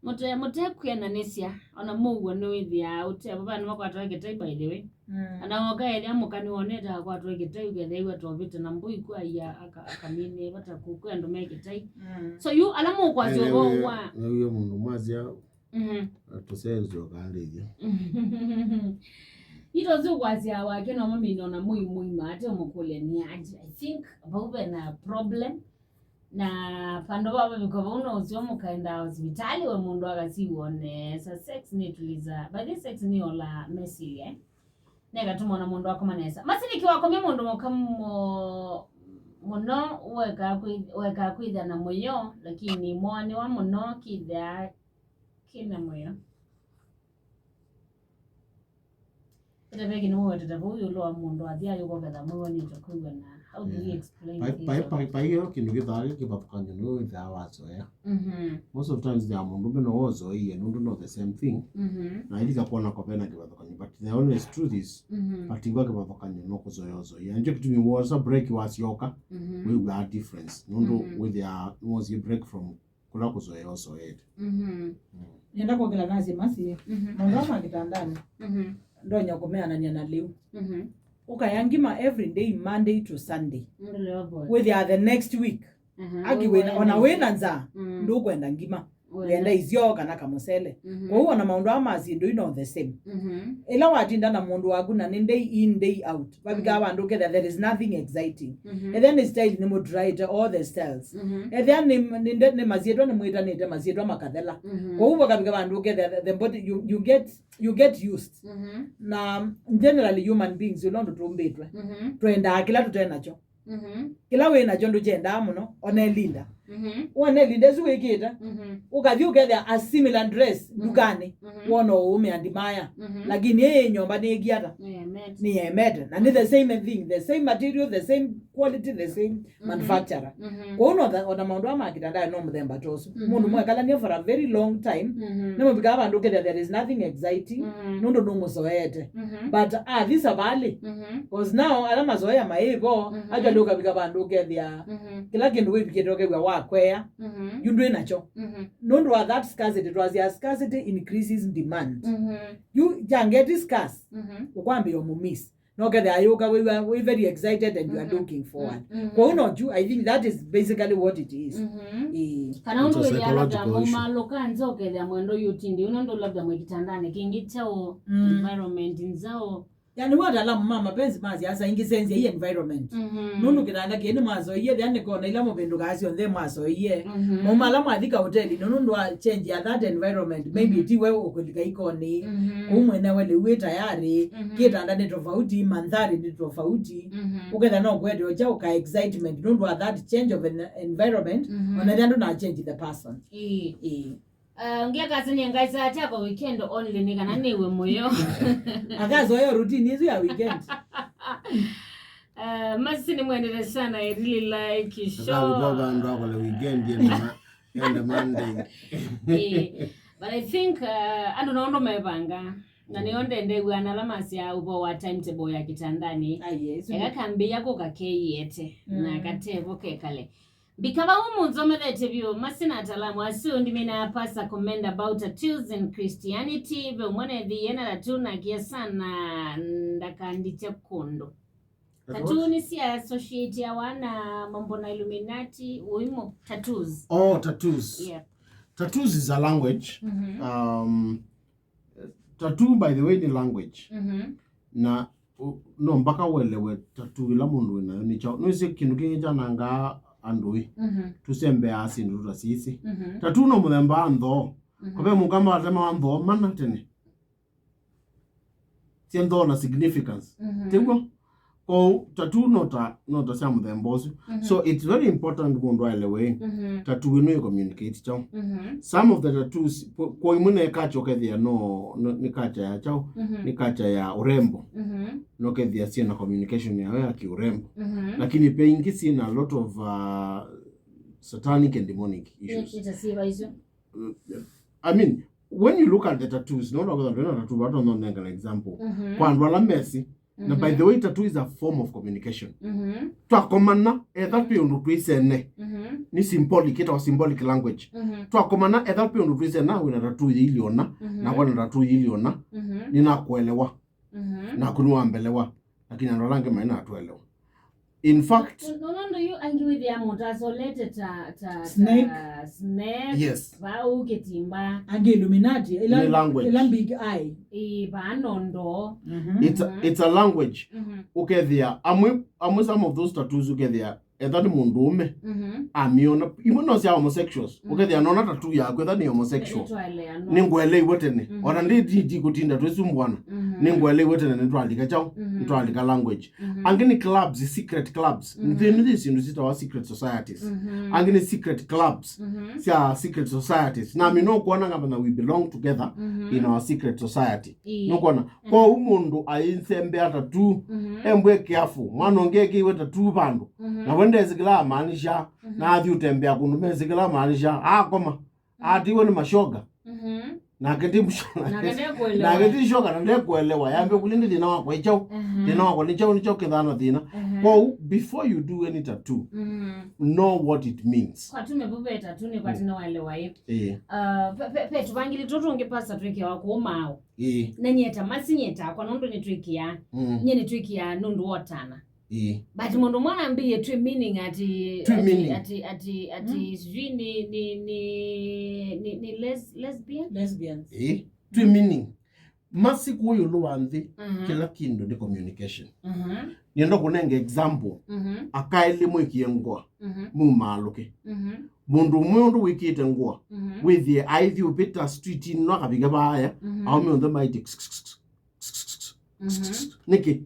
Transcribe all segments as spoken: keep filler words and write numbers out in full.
Mũte, mũte kwĩananĩsya, ona mũuo nĩwĩthĩaa ũte vo, vandũ makwatwa kĩtai, by the way. Mm. Ana ũkaethĩa mũka nĩwonete akwatwa kĩtai, ũkethĩa iwa tovĩte na mbũi kwa ia aka-, akaminĩe vata kũ-, kwĩ andũ me kĩtai. Mm. So yu ala mũkwasya ũvoo wa. Nĩw'o mũndũ mwasya, mhm, tũsenzio kandĩthya. Ito zi ũkwasya wake no mamina ona mũi mũima, ate ũmũkũlya nĩ aje. I think vau vena problem. Na vandũ va vavika vau no ũseo mũkaenda hospitali we mũndũ akasiw'o nesa. Sex nĩtuliza. By the sex nĩola mesilya, eh? Nekatuma ona mũndũ akoma nesa. Masiviki wakomya mũndũ mũka mo-, mũno, wekaa kwĩ-, wekaa kwĩthĩa na mũyo, lakini mwaanĩwa mũno kĩthĩa kĩna mũyo. Ĩtaveki nĩwowetete vau ĩũlũ wa mũndũ athi ayũka ũketha mwĩw'anĩte kwĩw'ana. How do we, yeah, explain this? Pai, pai, pai, pai, ĩyo kĩndũ kĩthaa kĩ kĩvathũkany'o nĩ wĩthĩaa wasoea. Mhm. Most of times there are mũndũ ũmwe no wozoeie nũndũ no the same thing. Mhm. Na ilika kuona kwa vena kĩvathũkany'o, but the honest truth is, mhm, but iwa kĩvathũkany'o no kũzoea ũzoeie. Ndio kĩtumi wosa break wasyoka, mhm, wĩw'aa difference. Nũndũ, mhm, wĩthĩaa nĩwosie break from kũla kũzoea ũzoete. Mhm. Mm. Nenda kwongela nasi masi, mhm, maũndũ ma kĩtandanĩ, mhm, ndonya kũmeanania na lĩu. Mhm. Ũkaya ngima every day, Monday to Sunday. Ndũleo boy. Wĩthĩa the next week, mhm, aki wĩna, ona wĩna nzaa, mm, ndũkwenda ngima. Wĩna. Wenda isyo kana kamũsele. Mhm. Kwoou ona maũndũ aa ma syĩndũ ino the same. Mhm. Ĩla watinda na mũndũ waku na nĩ day in, day out, vavikaa, mhm, vandũ ũkethĩa there is nothing exciting. Mhm. Ethĩa nĩ style nĩmũtũraĩte all the styles. Mhm. Ethĩa nĩ, nĩ nde-, nĩ masyĩtwa nĩmwĩtanĩte masyĩtwa makathela. Mhm. Kwoou vakavika vandũ ũkethĩa the, the body, you, you get, you get used. Mhm. Na generally human beings, ũla ũndũ tũmbĩtwe, mhm, twendaa kĩla tũte nakyo. Mhm. Kĩla wĩ nakyo ndũkyendaa mũno, ona ĩlinda. Mhm. Wona ĩlinda ĩsu wĩkĩte, mhm, ũkathi ũkethĩa a similar dress, mhm, ndukanĩ, mhm, wona ũũmĩa ndimaya. Mhm. Lakini ĩĩ nyũmba nĩĩkiata. Nĩyemete. Nĩyemete. Na nĩ the same thing, the same material, the same quality, the same, mhm, manufacturer. Mhm. Kwoou no tha-, ona maũndũ aa ma kĩtandanĩ no mũthemba ta ũsu. Mhm. Mũndũ mwekalania for a very long time, mhm, nĩmũvikaa vandũ ũkethĩa there is nothing exciting, mhm, nũndũ nũmũsoete. Mhm. But athi savalĩ, mhm, 'cause now ala mazoea maĩ vo, mhm, actually ũkavika vandũ ũkethĩa, mhm, kĩla kĩndũ wĩvikĩte ũkew'a wakwea, mhm, yu ndwĩ nakyo. Mhm. Nũndũ wa that scarcity, twasya scarcity increases demand. Mhm. Yu kyangeti scarce, mhm, ũkwambĩa ũmũmiss. No kethĩa ayũka wĩw'a wĩ very excited and you are, mhm, looking forward. Mhm. Kwoou no yu, I think that is basically what it is. Mhm. Ĩĩ. Kana it's a ũndũ wĩthĩa labda psychological issue. Maumalũka nza ũkethĩa mwendo yu ũtindi, ũno ndũ labda mwĩ kĩtandanĩ kĩngĩ kyaũ, mm, environment nzaũ. Yani, wataalamu ma mapenzi ma siasa ingĩ senzia hii environment. Mhm. Nũndũ kĩtanda kĩĩ nĩmwasoie, then nĩkona ila mũvĩndũkaa syonthe mwasoie. Mhm. Mauma ala mwathi ka hoteli, nũndũ wa change ya that environment, maybe, mhm, ti we ũkũlika ikoni. Mhm. Kũu mwenewe lĩu wĩ tayari, mhm, kĩtanda nĩ tofauti, mandhari nĩ tofauti. Mhm. Ũketha no kwete ocha ũka excitement, nũndũ wa that change of an environment, mhm, ona ethĩa ndũna change the person. Ĩĩ. Ĩĩ. Uh, ngiakasania ngaisa atia kwa weekend only nĩ kana nĩwe mũyo. Akazoea routine isu ya weekend. Uh, masi nĩmwendete sana, I really like your show. Akavuka vandũ akole weekend yende ma-, yende Monday. Eh, but I think, uh, andũ no ũndũ mevanga. Na nĩyo ndendew'a na ala masya ũvoo wa timetable ya kĩtandanĩ. Ah, yes. Eka kambĩĩa kũka keiete, mm, na katevo kekale. Mbika vau mũnzomethetye vyũ, masi na ataalamu asu ndimina pasa comment about tattoos in Christianity, ve ũmwe nethĩie na tattoo na akĩa sana ndakandikye kũndũ. Tattoo nĩ cia associateawa na mambo na Illuminati, ũimũ, tattoos. Oh, tattoos. Yep. Tattoos is a language. Mhm. Um, tattoo, by the way, nĩ language. Mhm. Na u-, no mpaka ũelewe tattoo ĩla mũndũ wĩ nayo nĩ kyaũ. Nĩwĩsĩ kĩndũ kĩngĩ kyanangaa andũ ĩ. Mhm. Tũsembeaa syĩndũ tũtasisĩ. Mhm. Tattoo no mũthemba wa nthoo. Mhm. Kwa ve mũkamba watemawa nthoo mana tene. Sya nthoo na significance. Mhm. Tiguo? Kwoou, tattoo no ta, no ta sya mũthemba ũsu. Mhm. So, it's very important mũndũ aelewe, mhm, tattoo ĩno ĩ communicate kyaũ. Mhm. Some of the tattoos, kwa, kwa imwe nĩ culture ũkethĩa no, no, nĩ culture ya kyaũ, mhm, nĩ culture ya urembo. Mhm. No kethĩa syĩ na communication yayo ya kiurembo. Mhm. Lakini pe ingĩ syĩ na a lot of, uh, satanic and demonic issues. Ĩ-, ĩta syĩva isu? I mean, when you look at the tattoos, no, no, no, no, tattoo, watu no nenga example. Mhm. Kwa andũ ala mesi, Na by the way, tattoo is a form of communication. Mhm. Twakomana, etha twĩ ũndũ twĩsene. Mhm. Nĩ symbolic, ĩtawa symbolic language. Mhm. Twakomana, etha twĩ ũndũ twĩsene, na wĩna tattoo yĩiliona, Mhm. nakwa na tattoo yĩiliona, Mhm. nĩnakũelewa. Mhm. Naku nĩwambelewa, lakini andũ ala angĩ mainatũelewa. In fact, no, no, no, yu angĩ wĩthĩa mũtasolete ta, ta, ta Snake. Snake, Yes. Vau kĩtimba. Angĩ Illuminati, ila, Nĩ language. Ila big eye. Ĩ, vaa nondo. Mhm. It's a, Mhm. It's a language. Mhm. Ũkethĩa, amwe, amwe some of those tattoos ũkethĩa, etha nĩ mũndũ ũme, Mhm. amiona, imwe no sya homosexuals. Mhm. Ũkethĩa nona tattoo yaku, etha nĩ homosexual. Nĩtwaeleanwa. Nĩngũeleiwe tene. Mhm. Ona ndi, ndi, ndi kũtinda twĩsumbuana. Mhm. Nĩngũeleiwe tene, nĩtwalika kyaũ, Mhm. nĩtwalika language. Mhm. Angĩ nĩ clubs, secret clubs. Mhm. Nthĩnĩ yĩ syĩndũ syĩtawa secret societies. Mhm. Angĩ nĩ secret clubs Mhm. sya secret societies. Na mi no kuona ngamba na we belong together Mhm. in our secret society. Ĩĩ. Nũkwona? Mhm. Kwoou mũndũ ainsembea tattoo, Mhm. embwe careful. Mwana ũngĩ ekĩiwe tattoo vandũ. Mhm. Na we ndesĩkĩla amaanisha, Mhm. na athi ũtembea kũndũ mesĩkĩla amaanisha, akoma. Mhm. Atiwe nĩ mashoga. Mhm. Nake ndi msho-, Nake ndekuelewa. Nake ndi shoga na ndekuelewa. Yambe kũlĩ ndi thĩna wakwa nĩ kyaũ. Mhm. Thĩna wakwa nĩ kyaũ, nĩ kyaũ kĩthana thĩna. Mhm. Kwoou, before you do any tattoo, Mhm. know what it means. Kwa tume vuveta tu nĩ kwa Mm. tene waelewa ĩ. Ĩĩ. Uh, pe, pe, pe tũvangili tũtũ tũngĩ pasta twĩkĩawa kũũ maao. Ĩĩ. Na nyie ta masi nyie takwa nũndũ nĩtwĩkĩaa. Mm. Nyie nĩtwĩkĩaa nũndũ wa ũtana. Ĩĩ. But mũndũ mwana ambĩie twĩ meaning ati, Twĩ ati, meaning. Ati, ati, ati, Mm. sijui ni, ni, ni, ni, ni les-, lesbian? Lesbians. Ĩĩ. Twĩ meaning. Masi kũũ ĩũlũ wa nthĩ, Mhm. kĩla kĩndũ nĩ communication. Mhm. Nĩenda kũnenga example. Mhm. Aka elĩ mwĩkie ngũa, Mhm. mumaalũke. Mhm. Mũndũ ũmwe ũndũ wĩkĩte ngũa, Mhm. wĩthĩe aithi ũvĩta street ĩno akavika vaaya, Mhm. aũme onthe maĩtye kss, kss, kss, kss, kss, kss, kss. Mhm. Nĩkĩ?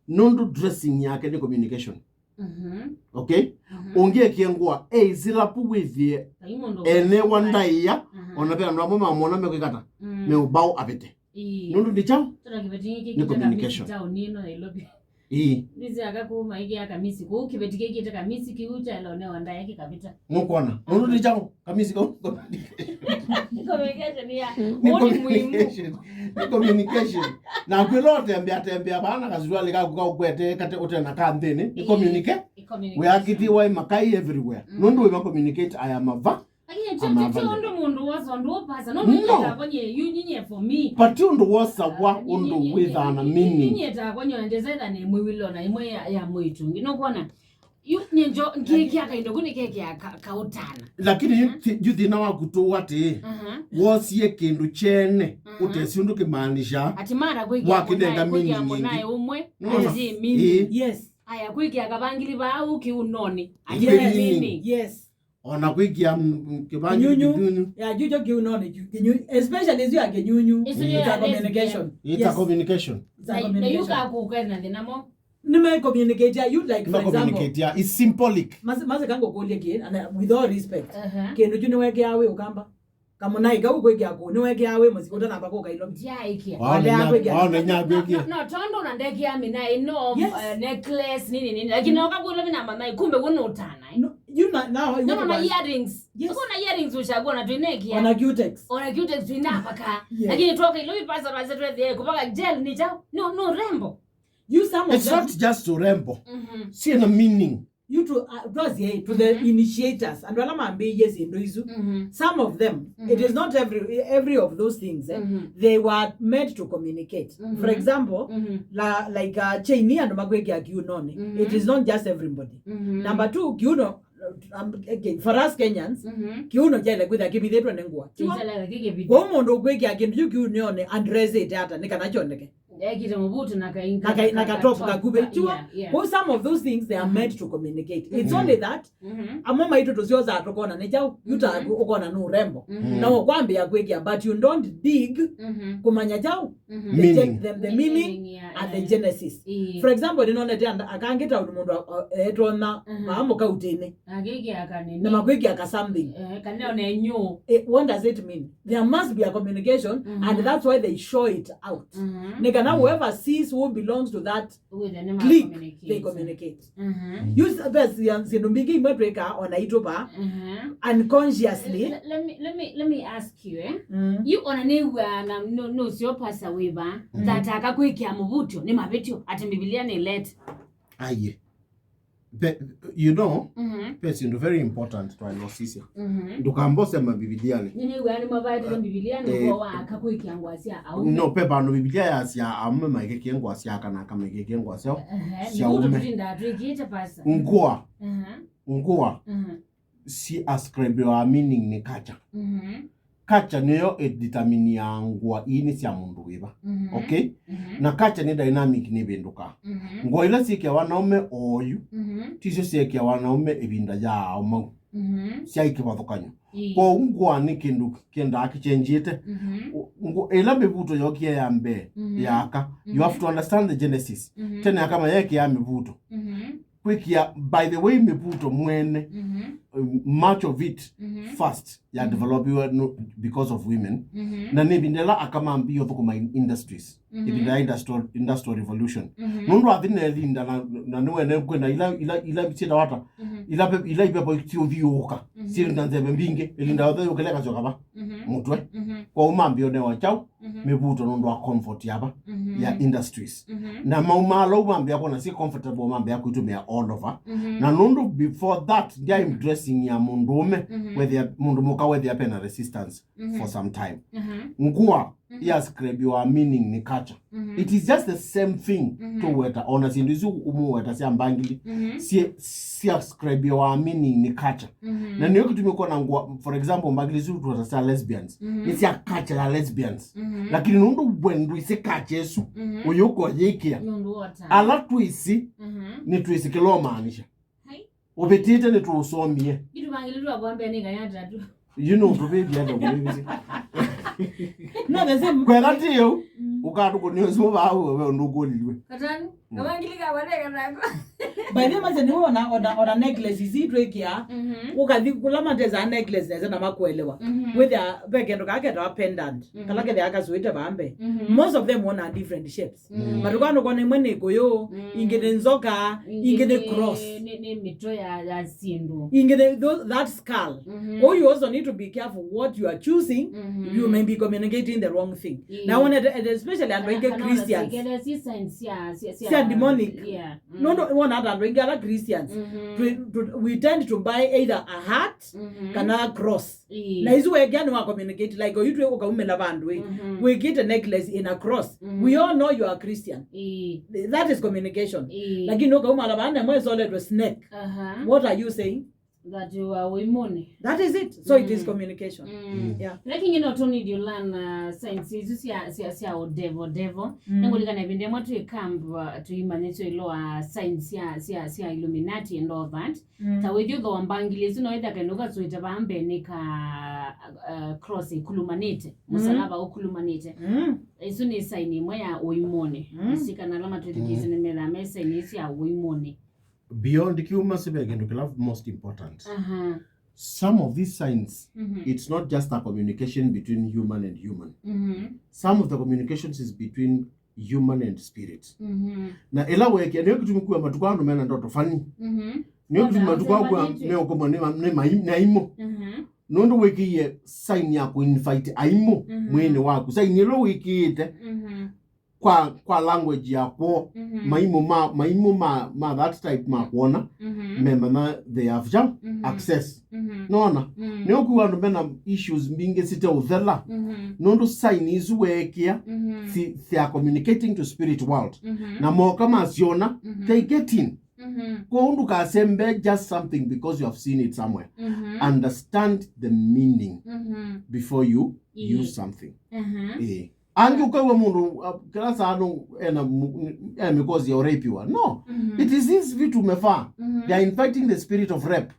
Nũndũ dressing yake nĩ communication. Mhm. Okay? Mhm. Ũngĩ ekie ngũa, eisĩla pu wĩthĩe Ai mũndũ enewa ũkũsũa. Ndaĩa, Mhm. ona ve andũ amwe mamwona mekwĩkata, Mm. meũbao avĩte. Ĩĩ. Nũndũ nĩ kyaũ? Tũna kĩveti gĩkĩ Nĩ kĩte communication. Kamisi taoni ĩno Nairobi. Ĩĩ. Nĩsĩ aka kuma ĩkĩa kamisi. Kũu kĩveti kĩkĩte kamisi kĩu kyaelewa nĩ wa ndaĩa kĩkavĩta. Nũkwona? Nũndũ nĩ kyaũ? Kamisi kau. Communication ya. Nĩ Ũũ nĩ mũimu. Communication. Nĩ communication. Na kwĩla ũtembea tembea vana kasuruali kaku kaukwete kate ũtena ka nthĩnĩ. Nĩ Ĩĩ. Communicate. Ĩ communication. We akiti wai makai everywhere. Mm. Nũndũ wĩ ma communicate aya mava. Lakini tio, tio, tio ũndũ mũndũ wosa ũndũ ũpasa. No, No. Nyie takwa nyie, yu, nyie, nyie for me. But ti ũndũ wosawa Ah, nyie, ũndũ nyie, wĩthaa na nyie, meaning. Nyie takwa nyie ndĩsetha nĩ mwĩw'ĩlo na ĩmwe ya, ya mwĩtũngi. Nũkwona? Yu, nyie njo, ngĩkĩa kaindo kũ nĩkekĩa ka, kaũtana. Lakini yu, Mhm. thi-, yu thĩna waku tũ atĩ, Mhm. wosie kĩndũ kyene, Mhm. ũtesi ũndũ kĩmaanisha, Ati mara kwĩkĩa wakĩnenga mũnaĩ, kwĩkĩa meaning mũnaĩ ĩngĩ. Ũmwe, No, no. Ati meaning. Ĩĩ. Yes. Aya kwĩkĩa kavangili vau kĩunoni. Ati Yes. Meaning. Yes. Ona kwĩkĩa m-, m-, kĩvangi Kĩnyunyu. Kĩnyunyu. Ya, kĩu kyo kĩunoni, kĩ-, kĩnyunyu, especially ĩsu ya kĩnyunyu. Ĩsu nĩ It's a ya communication. Lesbian. It's a Yes. Communication. It's a Na, na yu communication. Kakũkena thĩna mo. Nĩ me communicate ya, you like, for example. Nĩ ma communicate ya, it's symbolic. Mase, mase kangũkũlye kĩ, and, uh, with all respect. Uh-huh. Kĩndũ kyu nĩwekĩaa wĩ ũkamba. Kamũnaĩ kau kwĩkĩa kũ, nĩwekĩaa wĩ mũsyĩ ũtanamba kũka Nairobi. Ndyaĩkĩa. Waona Ande inya-, akwĩkĩa. Waona inya No, akwĩkĩa. No, no, tondũ ona ndekĩa mĩnaĩ no, Yes. Uh, necklace, nini, nini. Lakini Mm. noka kũla mina mamaĩ, kumbe wĩ nũtana. No, you na, now, No, no, na earrings. Yes. Tuko na earrings ushagua na tuinekĩa. Ona cutex. Ona cutex tuinapaka. Yes. Lakini tuoka ilo vipasa vase twethie kupaka gel nĩ kyaũ. No, no rembo. You some of It's them not just urembo. Mhm. Sina meaning. You to, uh, to us, yeah, to the Mhm. initiators, andũ ala mambĩĩie syĩndũ isu. Mhm. Some of them, Mhm. it is not every, every of those things, eh, Mhm. they were meant to communicate. Mhm. For example, Mhm. la, like, uh, chain ya andũ makwĩkĩa kiunoni, Mhm. it is not just everybody. Mhm. Number two, kiuno, um, again, for us Kenyans, Mhm. kiuno kyaĩle kwĩthĩa kĩvithĩtwe nĩ ngũa. Tiw'o? Kĩsala kĩkĩvithĩ. Kwa mũndũ ũkwĩkĩa kĩndũ kyu kiunoni, andressĩte ata, nĩ kana kyoneke. Ekĩte mũvuto na kai-, Na kai-, na ka-, katop ka-, kakuvĩ. Tiw'o? Yeah, yeah. Kwa some of those things, they are Mhm. meant to communicate. It's Mhm. only that, Mhm. amwe maitũ tũsyosaa tũkona nĩ kyaũ, yu ta Mhm. aku ũkona nĩ ũrembo. Mhm. Na ũkwambĩa kwĩkĩa, but you don't dig Mhm. kũmanya kyaũ, Mhm. the Meaning. gen-, the, the meaning Meaning, yeah, and the yeah. Genesis. Ĩĩ. For example, nĩnonete anda-, akangĩ town mũndũ a-, a-, etonya Mhm. vaa mũkautĩnĩ. Agĩkĩa kanini. Na makwĩkĩa ka something. Eh, kana ona enyũ. Eh, what does it mean? There must be a communication, Mhm. and that's why they show it out. Mhm. Nĩ Kana whoever sees who belongs to that clique, they communicate. Mhm. Yu s-, ve syĩndũ mbingĩ imwe twĩkaa ona itũva, mhm, unconsciously. Let, let me, let me, let me ask you, eh? Mm. Yu ona nĩw'aa na no, no sio pasa wĩva, mm, that akakwĩkĩa mũvuto nĩ mavĩtyo, atĩ Mbivilia nĩ let. Aye. Pe, you know, mhm, pe syĩndũ very important twaĩlosisya. Mhm. Ndũkambose Mavivilianĩ. Nĩnĩw'aa nĩmavaĩtĩte Mbivilia nĩ, eh, ũvoo wa aka kwĩkĩa ngũa sya aũme. No, pe vandũ Mbivilia yasya aũme maikĩkĩe ngũa sya aka na aka maikĩkĩe ngũa syao, ehe, sya nĩvo ũme. Tũtindaa twĩkĩĩte pasa. Ngũa. Aha. Ngũa. Aha. Si ascribewa meaning nĩ culture. Mhm. Culture nĩyo ĩdeterminiaa ngũa ii nĩ sya mũndũ wĩva. Mhm. Okay? Mhm. Na culture nĩ dynamic, nĩvĩndũkaa. Mhm. Ngũa ila syĩkĩawa nĩ aũme oyu, mhm, tisyo syekĩawa nĩ aũme ĩvinda ya aũmau. Mhm. Syaĩ kĩvathũkany'o. Ĩĩ. Kwoou ngũa nĩ kĩndũ kĩendaa kĩchenjĩte. Mhm. Ngũ-, ĩla mĩvuto yokie ya mbee, mhm, ya aka, you, mhm, have to understand the genesis. Mhm. Tene aka mayekĩaa mĩvuto. Mhm. Kwĩkĩa, by the way, mĩvuto mwene, mhm, um, much of it, mhm, first ya, mhm, developiwe no, because of women. Mhm. Na nĩ ĩvinda ĩla aka mambie ũthũkũma in industries. Mhm. Ĩvinda ya industrial, industrial revolution. Mhm. Nũndũ athi na ĩvinda na, na nĩwene kwĩna ila, ila, ila syĩtawa ata, mhm, ila pe-, ila ipepo iũthiũũka, mhm, syĩ na nzeve mbingĩ, ĩvinda yothe yũkĩleka syoka va, mhm, mũtwe. Mhm. Kwoou mambie ũnewa kyaũ, mhm, mĩvuto nũndũ wa comfort ya va, mhm, ya industries. Mhm. Na maumaa lau mambĩa kwona si comfortable, mambĩa kwĩtũmĩa all over. Mhm. Na nũndũ before that, ndyaĩ, mhm, dressing ya mũndũũme, mhm, wethĩa, mũndũ mũka wethĩa pena resistance, mhm, for some time. Mhm. Ngũa, mhm, iascribewa meaning nĩ culture. Mhm. It is just the same thing, mhm, tũweta, ona syĩndũ isu ũmũweta sya mbangili, mhm, si, siascribewa meaning nĩ culture. Mhm. Na nĩyo kĩtumi kona ngũa, for example, mbangili isu tũweta sya lesbians. Mhm. Nĩ sya culture ya lesbians. Mhm. Lakini nũndũ we ndwĩsĩ culture ĩsu, mhm, ũyũka ũyĩkĩa. Nũndũ wota. Ala twĩsĩ, mhm, nĩtwĩsĩ kĩla ũmaanisha. Hai. Ũvĩtĩte nĩtũũsomie. Itũvangĩlĩtwe kwa mbea nĩ kayata tu. You know, tũvĩvia ndo kũvĩvisi. No, the same. Kwega ti yo, mm, ũkatũkũnĩa ũsu vaa we ũndũ ũkũlilwe. Katanu. Mm. Kavangili ka wale katako. By the way, mase nĩwona ona, ona necklace ici twĩkĩa, mhm, ũkathi kũla matesa necklace nesa na makuelewa. Mhm. Wĩthĩa ve kĩndũ kaa ketawa pendant, mhm, kala kethĩa kasũĩte vambe. Mhm. Most of them wona different shapes. Mm. Matukũ aa nũkwona imwe nĩ kũyũ, mm, ingĩ nĩ nzoka, ingĩ nĩ, ingĩ nĩ cross, nĩ, nĩ mĩtwe ya, ya syĩndũ. Ingĩ nĩ tho-, that skull. Mhm. Oh, you also need to be careful what you are choosing. Mhm. You may be communicating the wrong thing. Yeah. Na wona, especially andũ aingĩ kana, kana Christians. Kana ona signs cia, cia, cia, cia demonic. Yeah. Mm. Nũndũ wona ata andũ aingĩ ala Christians, mhm, twi-, tu-, we tend to buy either a heart, mhm, kana a cross. Ĩĩ. Na isu wekĩa nĩ wa communicate, like, oyu twĩ ũkaumĩla vandũ ĩ, mhm, wĩkĩte necklace in a cross. Mhm. We all know you are Christian. Ĩĩ. That is communication. Ĩĩ. Lakini ũkaumala vana mwesoletwe snake. Aha. What are you saying? That you are ũimũnĩ. That is it. So it is, mm, communication. Mm. Yeah. Lakini no tũnidi ũlana signs isu sya, sya, sya ũdevo, devo. Mm. Nĩngũlikana ĩvinda ĩmwe twĩ camp, uh, tũimanyĩsyo ĩlo wa signs sya, sya, sya Illuminati and all that. Mm. Ta wĩthi ũthooa mbangili isu, no ĩthĩa kaĩndũ kasũĩte vaa mbee nĩ ka, uh, cross ĩkulumanĩte, mm, mũsalava ũkulumanĩte. Mm. Isu nĩ sign ĩmwe ya ũimũnĩ. Mm. Nĩsĩ kana ala matwĩthukĩĩsye, mm, nĩmethaa me sign isu ya ũimũnĩ. Beyond kiuma sive kĩndũ kĩla most important. Aha. Some of these signs, mhm, it's not just a communication between human and human. Mhm. Some of the communications is between human and spirit. Mhm. Na ĩla weekĩa, nĩyo kĩtumi kuwa matukũ andũ mena ndoto funny. Mhm. Nĩyo kĩtumi matukũ andũ kuwa meũkomwa nĩ ma-, nĩ mai-, nĩ aimũ. Mhm. Nũndũ wĩkĩie sign ya kũinvite aimũ, mhm, mwĩĩnĩ waku. Sign ĩla wĩkĩĩte, mhm, kwa, kwa language ya kwoo, mhm, maimũ ma, maimũ ma, ma that type ma kwona, mhm, memanya they have jam, mhm, access. Mhm. Nona? Mm. Nĩyo kuwa andũ mena issues mbingĩ site ũthela. Mhm. Nũndũ sign isu weekĩa, mhm, si, they are communicating to spirit world. Mhm. Na moka masyona, mhm, they get in. Mhm. Kwoou ndũkasembe just something because you have seen it somewhere. Mhm. Understand the meaning, mhm, before you, ĩĩ, use something. Mhm. Ĩĩ. Angĩ ũkaw'a mũndũ, uh, kĩla saa no, ena mu-, e mĩkosi ya ũrapiwa. No. Mhm. It is these vitu umevaa. Mhm. They are inviting the spirit of rape.